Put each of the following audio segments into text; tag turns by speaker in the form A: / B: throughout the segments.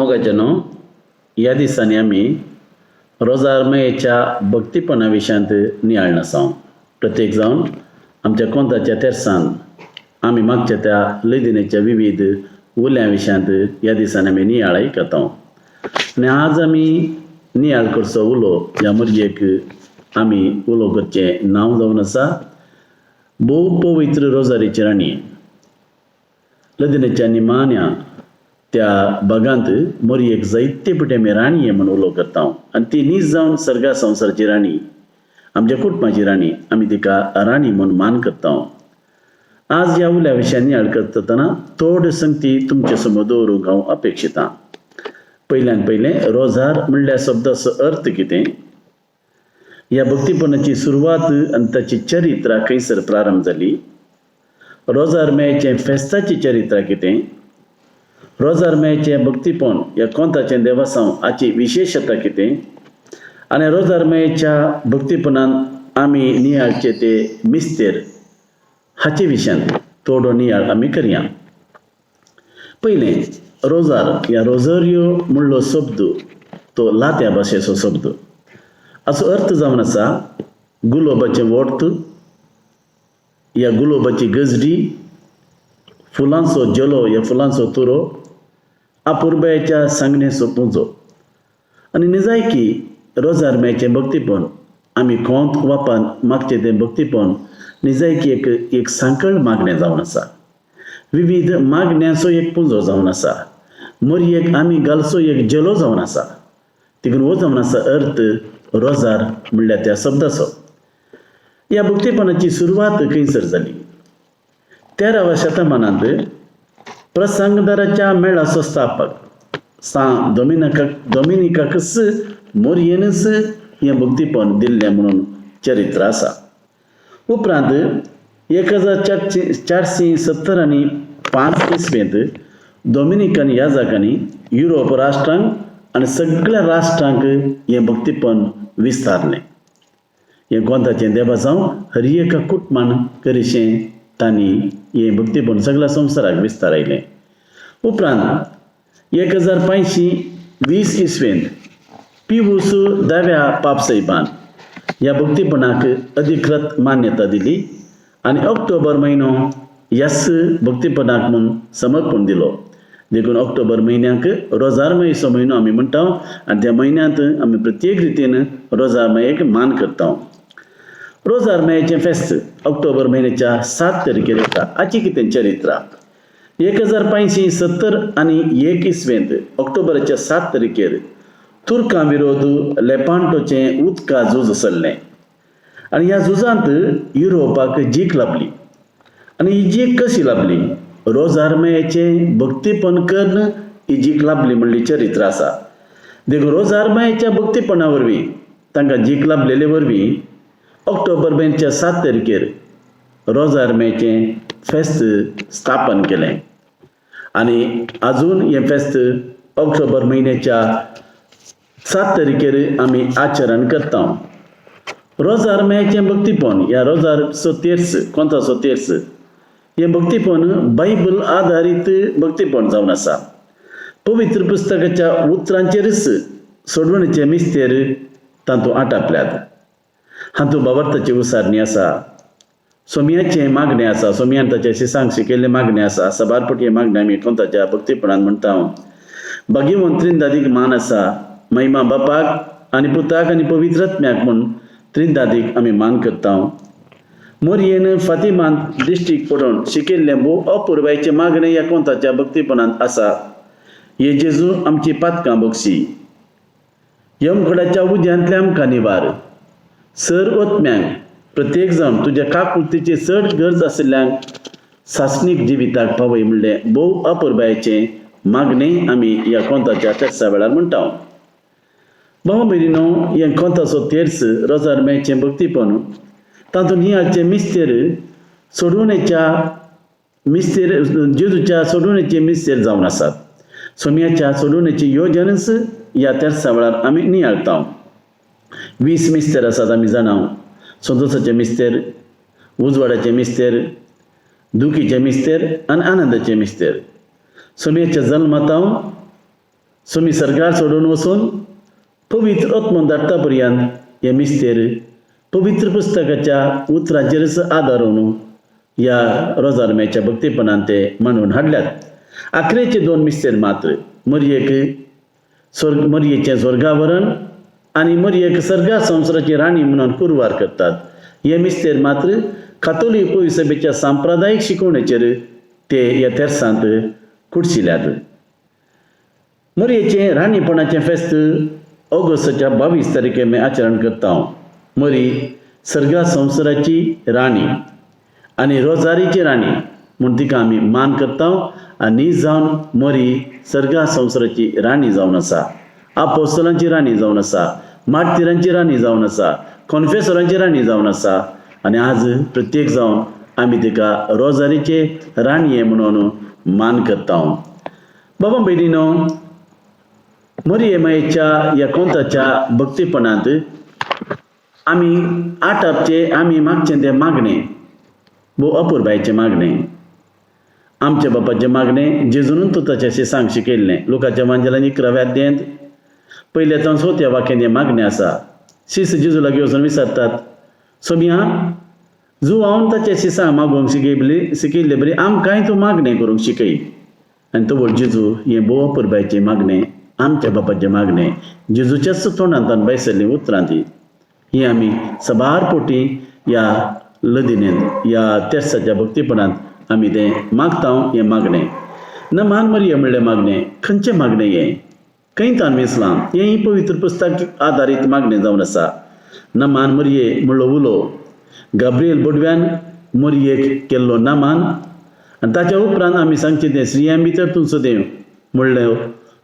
A: मोगाच्यानो, ह्या दिसांनी आमी रोजार मयेच्या भक्तीपणा विशयांत नियाळ आसा. प्रत्येक जावन आमच्या कोंताच्या तेर्सान आमी मागच्या त्या लदिनेच्या विविध उल्या विशयांत ह्या दिसांनी आमी नियाळय करता. आनी आज आमी नियाळ करचो उलो ह्या मर्जेक आमी उलो करचें नांव जावन आसा भोव पवित्र रोजारीची राणी. लदिनेच्या निमाण्या त्या भागांत मोरयेक जायते पटे आमी राणी म्हूण उलो करता आनी ती नीज जावन सर्गा संवसाराची राणी, आमच्या कुटुंबाची राणी, आमी तिका राणी म्हूण मान करता. आज ह्या उल्या विशयान नियाळ करतना थोड्यो संगती तुमचे समोर दवरूंक हांव अपेक्षितां. पयल्यान पयलें, रोजार म्हणल्यार शब्दाचो अर्थ कितें, ह्या भक्तीपणाची सुरवात आनी ताची चरित्रा खंयसर प्रारंभ जाली, रोजार मेळचें फेस्ताची चरित्रा कितें, रोजार मेळचें भक्तीपण ह्या कोंताचें देवासांव हाची विशेशता कितें, आनी रोजार मेळच्या भक्तीपणान आमी नियाळचे ते मिस्तेर हाचे विशयान थोडो नियाळ आमी करया. पयलें, रोजार ह्या रोजरियो म्हणलो शब्द तो लात्या भाशेचो शब्द. हाचो अर्थ जावन आसा गुलोबाचें वोर्त, ह्या गुलोबाची गजडी, फुलांचो जेलो ह्या फुलांचो तुरो, अपुरबायेच्या सांगणेचो पुंजो. आनी निजायकी रोजार मेळचें भक्तीपण आमी कोंत वापान मागचें तें भक्तीपण निजायकी एक एक सांकळ मागणें जावन आसा, विविध मागण्यांचो एक पुंजो जावन आसा, मोरयेक आमी घालचो एक जेलो जावन आसा. देखून हो जावन आसा अर्थ रोजार म्हणल्यार त्या शब्दाचो. ह्या भक्तीपणाची सुरवात खंयसर जाली? 13व्या शतमानांत प्रसंगदाराच्या मेळाचो स्थापक सां दोमिनिकाकच मोरयेनच हें भक्तीपण दिल्लें म्हणून चरित्र आसा. उपरांत 1475 इसवेंत दोमिनिकन याजकांनी युरोप राष्ट्रांक आनी सगळ्या राष्ट्रांक हें भक्तीपण विस्तारलें. हें गोंताचें देवासांव हर एका कुटुंबान करिशें तांणी हें भक्तीपण सगळ्या संवसाराक विस्तारायलें. उपरांत 1520 इसवेंत पिवूस दाव्या पापसाहेबान ह्या भक्तीपणाक अधिकृत मान्यता दिली आनी ऑक्टोबर म्हयनो ह्याच भक्तीपणाक म्हूण समर्पण दिलो. देखून ऑक्टोबर म्हयन्याक रोजार मयेचो म्हयनो आमी म्हणटा आनी त्या म्हयन्यांत आमी प्रत्येक रितीन रोजार मयेक मान करता. रोजार मयेचें फेस्त ऑक्टोबर म्हयन्याच्या 7 तारखेर येता. हाची कितें चरित्रा? 1571 इसवेंत ऑक्टोबराच्या 7 तारखेर तुर्कां विरोध लेपांटोचें उदका झूज चल्लें आनी ह्या झुजांत युरोपाक जीक लाभली. आनी ही जीक कशी लाभली? रोजार मयेचें भक्तीपण करून ही जीक लाभली म्हणली चरित्र आसा. देखून रोजार मयेच्या भक्तीपणा वरवीं तांकां जीक लाभलेले वरवीं ऑक्टोबर म्हयन्याच्या 7 तारखेर रोजार मयेचें फेस्त स्थापन केलें आनी आजून हें फेस्त ऑक्टोबर म्हयन्याच्या 7 तारखेर आमी आचरण करता. रोजार मयेचें भक्तीपण ह्या रोजारचो तेर्स, कोंताचो तेर्स, हें भक्तीपण बायबल आदारीत भक्तीपण जावन आसा. पवित्र पुस्तकाच्या उतरांचेरच सोडवणेचे मिस्तेर तातूंत आटापल्यात. हातूंत भावार्थाची उसारणी आसा, सोमयाचें मागणें आसा, सोमयान ताच्या शिसांक शिकयल्लें मागणें आसा. साबार पटी मागणें आमी कोंताच्या भक्तीपणान म्हणटा. भाग्यवंत त्रिंदादीक मान आसा, महिमा बापाक आनी पुताक आनी पवित्र आत्म्याक म्हूण त्रिंदादीक आमी मान करता. मोरयेन फातिमान दिश्टीक पडोवन शिकयल्लें भोव अपुरबायचें मागणें ह्या कोंताच्या भक्तीपणांत आसा. हे जेजू आमची पातकां बक्षी, यमकडाच्या उद्यांतले आमकां निवार, सर ओतम्यांक प्रत्येक जावन तुज्या काकुळतीची चड गरज आशिल्ल्यांक सासणीक जिविताक पावय म्हणलें भोव अपुरबायेचें मागणें आमी ह्या कोंताच्या तेर्सा वेळार म्हणटा. भाव भयणीनो, हें कोंताचो तेर्स रोजार मेळचें भक्तीपण तातूंत नियाळचें मिस्तेर सोडवणेच्या मिस्तेर, जेजूच्या सोडवणेचे मिस्तेर जावन आसात. सोमयाच्या सोडवणेची योजनच ह्या तेर्सा वेळार आमी नियाळता. 20 मिस्तेर आसात आमी जाणा. संतोषाचे मिस्तेर, उजवाडाचे मिस्तेर, दुखीचे मिस्तेर आनी आनंदाचे मिस्तेर. सोमयाच्या जल्मातावन सोमी सर्गार सोडून वचून पवित्र आत्मो धाडटा पर्यंत हे मिस्तेर पवित्र पुस्तकाच्या उतरांचेरच आदारून ह्या रोजारम्याच्या भक्तीपणान ते मांडून हाडल्यात. आखरेचे दोन मिस्तेर मात्र मरयेक स्वर्ग मरयेचें स्वर्गावरण आनी मरयेक सर्गा संवसाराची राणी म्हणून कुरवार करतात. हे मिस्तेर मात्र कातोलीक पविसभेच्या सांप्रदायीक शिकवणेचेर ते ह्या तेर्सांत कुडशिल्यात. मरयेचें राणीपणाचें फेस्त ऑगस्टाच्या 22 तारखे आमी आचरण करता. मरी सर्गा संवसाराची राणी आनी रोजारीची राणी म्हूण तिका आमी मान करता आनी जावन मरी सर्गा संवसाराची राणी जावन आसा, आपोस्तलांची राणी जावन आसा, मार्तिरांची राणी जावन आसा, कॉन्फेसरांची राणी जावन आसा. आनी आज प्रत्येक जावन आमी तिका रोजारीचे राणये म्हणून मान करता. बाबा भयणीनो, मरये मायेच्या ह्या कोंताच्या भक्तीपणांत आमी आटापचे आमी मागचें तें मागणें भोव अपुरबायचें मागणें, आमच्या बापाचें मागणें जेजूनूच तो ताचें अशें सांग शिकयल्लें. लुकाच्या वांजेलान 11व्या अध्यायांत पयल्या तावन 4थ्या वाक्यान हें मागणें आसा. शिस जेजू लागीं वचून विचारतात, सोमिया जुवान ताचें शिसां मागोवंक शिकयली शिकयल्ले बरी आमकांय तूं मागणें करूंक शिकय. आनी तो व्हड जेजू हें भोव अपुरबायचें मागणें, आमच्या बापाचें मागणें जेजूच्याच तोंडांतल्यान भायर सरलीं उतरां ती ही आमी सबार पोटी ह्या लदिनेंत ह्या तेर्साच्या भक्तीपणांत आमी तें मागता. हें मागणें नमान मरिया म्हणलें मागणें खंयचें मागणें हें खंय तान विसलां? हें पवित्र पुस्तक आदारीत मागणें जावन आसा. नमान मरिये म्हणलो उलो गाब्रियल बोडव्यान मरियेक केल्लो नमान आनी ताच्या उपरांत आमी सांगचें तें स्त्रियां भितर तूं सदैव म्हणलें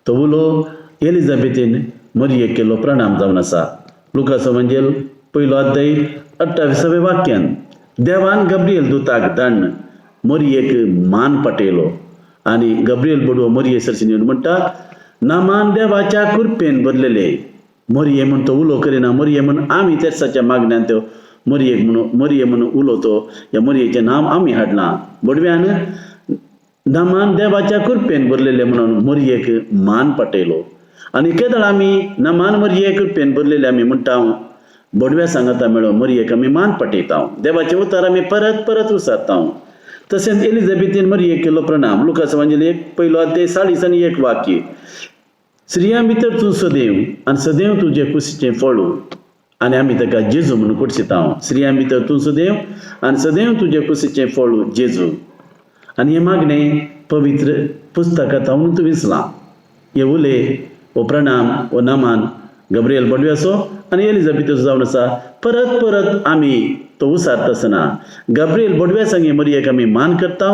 A: तो उलो एलिझाबेथीन मरियेक केल्लो प्रणाम जावन आसा. लुकाचो वांजेल 1 अध्याय 28व्या वाक्यान देवान गाब्रियल दुताक धाडून मरियेक मान पाटयलो आनी गाब्रियल बोडवो मरिये सरशीं येवन म्हणटा, नामान देवाच्या कृपेन भरलेले. मरिये म्हूण तो उलो करिना, मरिये म्हूण आमी तेर्साच्या मागण्यान त्यो मरियेक म्हणून मरिये म्हणून उलोवतो ह्या मरियेचें नांव आमी हाडलां. बोडव्यान नामान देवाच्या कृपेन भरलेले म्हणून मरियेक मान पाटयलो. आनी केदळ आमी नमान मरिये कृपेन भरलेले आमी म्हणटा, बोडव्या सांगाता मेळो मरियेक आमी मान पाटयता, देवाचें उतार आमी परत परत विचारता. तशेंच एलिझाबेथीन मरियेक केल्लो प्रणाम लुकास वांजेल 1 अध्याय 40 आनी 1 वाक्य, स्त्रियां भितर तूं सदैव आनी सदैव तुजे कुशीचें फळ आनी आमी ताका जेजू म्हणून कुडशिता. स्त्रियां भितर तूं सदैव आनी सदैव तुजे कुशीचें फळ जेजू. आनी हें मागणें पवित्र पुस्तकांत हांव तूं विसलां. हे उले हो प्रणाम हो नमान गब्रियल बोडव्याचो आनी एलिझाबेथीचो जावन आसा. परत परत आमी तो उसारता आसतना गब्रियल बोडव्या सांगे मरियेक आमी मान करता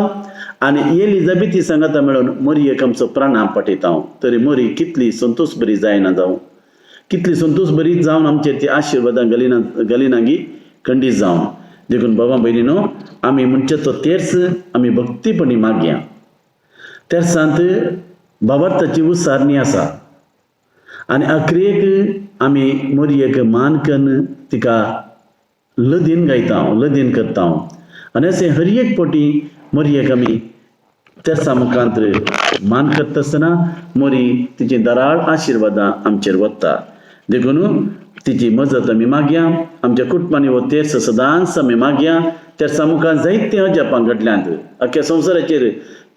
A: आनी एलिझाबेथी सांगाता मेळून मरियेक आमचो प्रणाम पाटयता. तरी मरी कितली संतोश बरी जायना जावं, कितली संतोश बरी जावन आमचेर ती आशिर्वादां घालिना घालिनागी खंडीत जावन. देखून बाबा भयणीनो आमी म्हणचे तो तेर्स आमी भक्तीपणी मागया. तेर्सांत भावार्थाची उसारणी आसा आनी अखरेक आमी मरियेक मान कन्न तिका लदीन गायता, लदीन करता. आनी अशें हर एक पटी मरियेक आमी तेर्सा मुखांत मान करता आसतना मरी तिची दराळ आशिर्वादां आमचेर वता. देखून तिची मजत आमी मागया. आमच्या कुटुंबांनी हो तेर्स सदांच आमी मागया. तेर्सा मुखार जायतीं अजापां घडल्यांत. अख्ख्या संवसाराचेर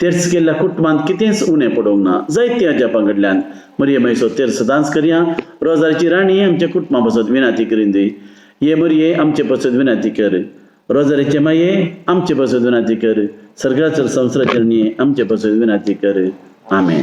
A: तेर्स केल्ल्या कुटुंबांत कितेंच उणें पडूंक ना, जायतीं अजापां घडल्यांत. मरिये मायचो तेर्स सदांच करया. रोजारीची राणी आमच्या कुटुंबा पासत विनाती करीन दी. ये मरिये आमचे पासत विनाती कर. रोजारीचे माये आमचे पासत विनाती कर. सर्गाचर संवसाराचेर न्ही आमचे पासत विनाती कर. आमेन.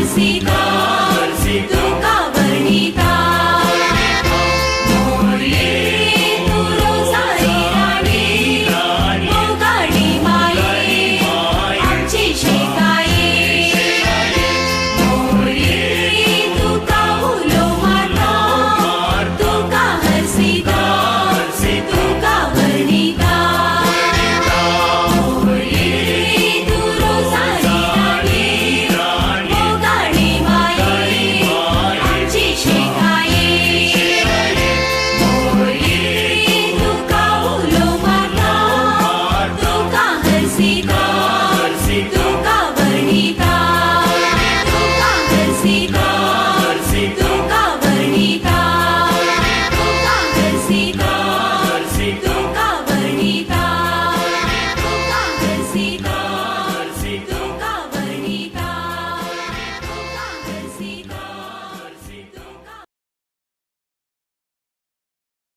B: See. Sita.